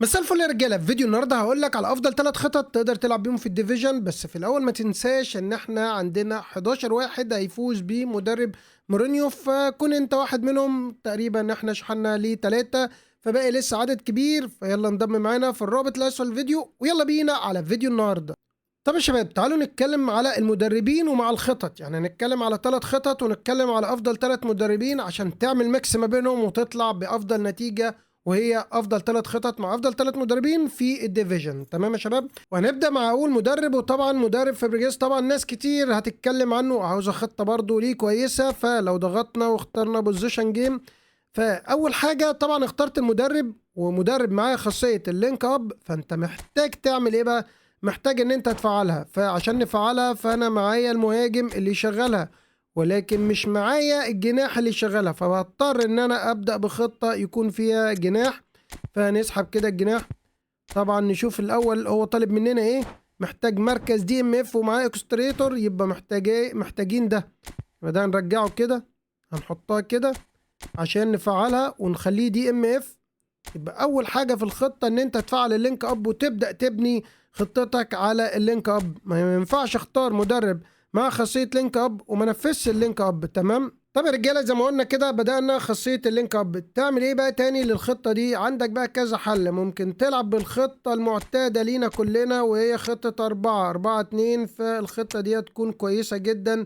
مساء الفل يا رجاله. في فيديو النهارده هقول لك على افضل 3 خطط تقدر تلعب بيهم في ال division. بس في الاول ما تنساش ان احنا عندنا 11 واحد هيفوز بمدرب مورينيو، فكون انت واحد منهم. تقريبا احنا شحنا ليه 3، فباقي لسه عدد كبير، فيلا انضم معانا في الرابط اللي اسفل الفيديو، ويلا بينا على فيديو النهارده. طب يا شباب تعالوا نتكلم على المدربين ومع الخطط، يعني هنتكلم على 3 خطط ونتكلم على افضل 3 مدربين عشان تعمل mix ما بينهم وتطلع بافضل نتيجة، وهي افضل 3 خطط مع افضل 3 مدربين في ال division. تمام يا شباب، وهنبدا مع اول مدرب، وطبعا مدرب فابريجاس طبعا ناس كتير هتتكلم عنه وعاوزه خطه برده ليه كويسة. فلو ضغطنا واخترنا possession game، فاول حاجة طبعا اخترت المدرب، ومدرب معاه خاصية ال link up، فانت محتاج تعمل ايه بقى؟ محتاج ان انت تفعلها. فعشان نفعلها فانا معايا المهاجم اللي يشغلها، ولكن مش معايا الجناح اللي يشغلها، فبضطر ان انا ابدا بخطه يكون فيها جناح. فهنسحب كده الجناح، طبعا نشوف الاول هو طالب مننا ايه. محتاج مركز DMF ومعاه orchestrator، يبقى محتاج ايه؟ محتاجين ده، يبقى ده هنرجعه كده، هنحطها كده عشان نفعلها ونخليه DMF. يبقى اول حاجة في الخطة ان انت تفعل ال link up وتبدا تبني خطتك على ال link up. ما ينفعش اختار مدرب مع خاصية link up وما نفذش ال link up. تمام. طب يا رجاله زي ما قلنا كده بدانا خاصية ال link up. تعمل ايه بقى تاني للخطه دي؟ عندك بقى كذا حل. ممكن تلعب بالخطة المعتادة لينا كلنا وهي خطه 4 4 2، فالخطه دي هتكون كويسة جدا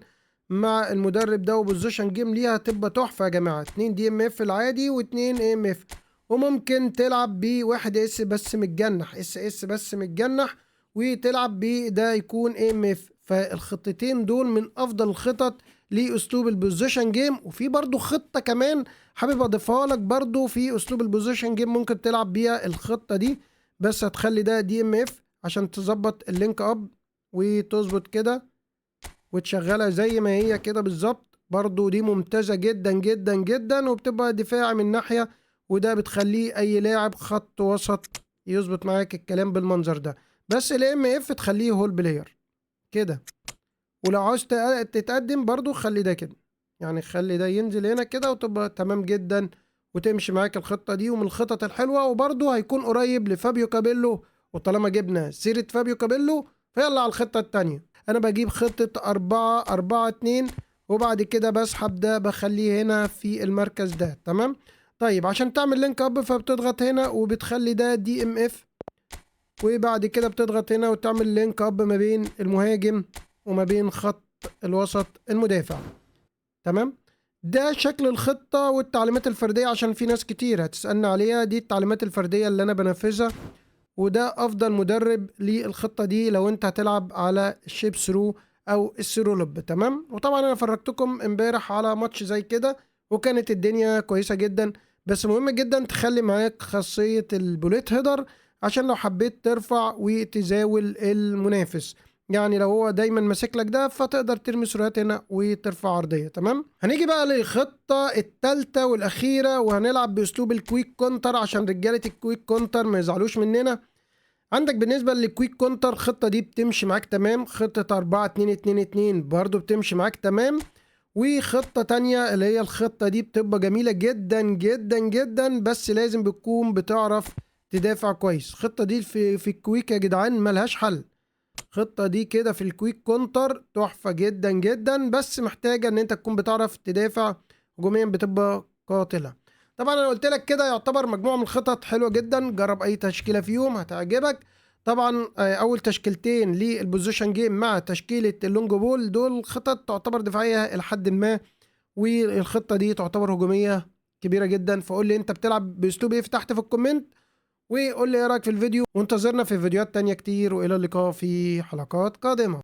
مع المدرب ده، و possession game ليها تبقى تحفة يا جماعة. 2 DMF العادي و2 AMF، وممكن تلعب بواحد S بس متجنح، SS بس متجنح، وتلعب بده يكون AMF. فالخطتين دول من افضل الخطط لاسلوب ال possession game. وفي برضو خطه كمان حابب اضيفها لك برضو في اسلوب ال possession game، ممكن تلعب بيها الخطة دي، بس هتخلي ده DMF عشان تظبط ال link up وتظبط كده وتشغلها زي ما هي كده بالظبط. برضو دي ممتازة جدا جدا جدا، وبتبقى دفاع من ناحية، وده بتخليه اي لاعب خط وسط يظبط معاك الكلام بالمنظر ده. بس ال AMF تخليه hole player كده، ولو عاوز تتقدم برضو خلي ده كده، يعني خلي ده ينزل هنا كده وتبقى تمام جدا وتمشي معاك الخطة دي، ومن الخطط الحلوة. وبرضو هيكون قريب لفابيو كابيلو، وطالما جبنا سيرة فابيو كابيلو فيلا على الخطة التانية. أنا بجيب خطة 4 4 2، وبعد كده بسحب ده بخليه هنا في المركز ده. تمام. طيب عشان تعمل link up فبتضغط هنا وبتخلي ده DMF، وبعد كده بتضغط هنا وتعمل link up ما بين المهاجم وما بين خط الوسط المدافع. تمام. ده شكل الخطة والتعليمات الفردية عشان في ناس كتير هتسألنا عليها. دي التعليمات الفردية اللي أنا بنفذها، وده أفضل مدرب للخطة دي لو أنت هتلعب على ال chip through أو ال through lob. تمام. وطبعا أنا فرجتكم امبارح على ماتش زي كده وكانت الدنيا كويسة جدا. بس مهم جدا تخلي معاك خاصية ال bullet header عشان لو حبيت ترفع وتزاول المنافس، يعني لو هو دايما ماسك لك ده فتقدر ترمي سرعات هنا وترفع عرضية. تمام. هنيجي بقى للخطه الثالثة والاخيرة، وهنلعب باسلوب ال quick counter عشان رجاله ال quick counter ما يزعلوش مننا. عندك بالنسبة لل quick counter الخطة دي بتمشي معاك تمام، خطه 4 2 2 2 برضو بتمشي معاك تمام، وخطه تانية اللي هي الخطة دي بتبقى جميلة جدا جدا جدا، بس لازم بتكون بتعرف تدافع كويس. الخطة دي في ال quick يا جدعان ملهاش حل. الخطة دي كده في ال quick counter تحفة جدا جدا، بس محتاجه ان انت تكون بتعرف تدافع هجوميا، بتبقى قاتله. طبعا انا قلت لك كده يعتبر مجموعة من الخطط حلوة جدا، جرب اي تشكيله فيهم هتعجبك. طبعا اول تشكيلتين لل possession game مع تشكيله ال long ball دول خطط تعتبر دفاعية الى حد ما، والخطه دي تعتبر هجومية كبيرة جدا. فقول لي انت بتلعب باسلوب ايه تحت في ال comment، وقول لي ايه رايك في الفيديو، وانتظرنا في فيديوهات تانية كتير، والى اللقاء في حلقات قادمة.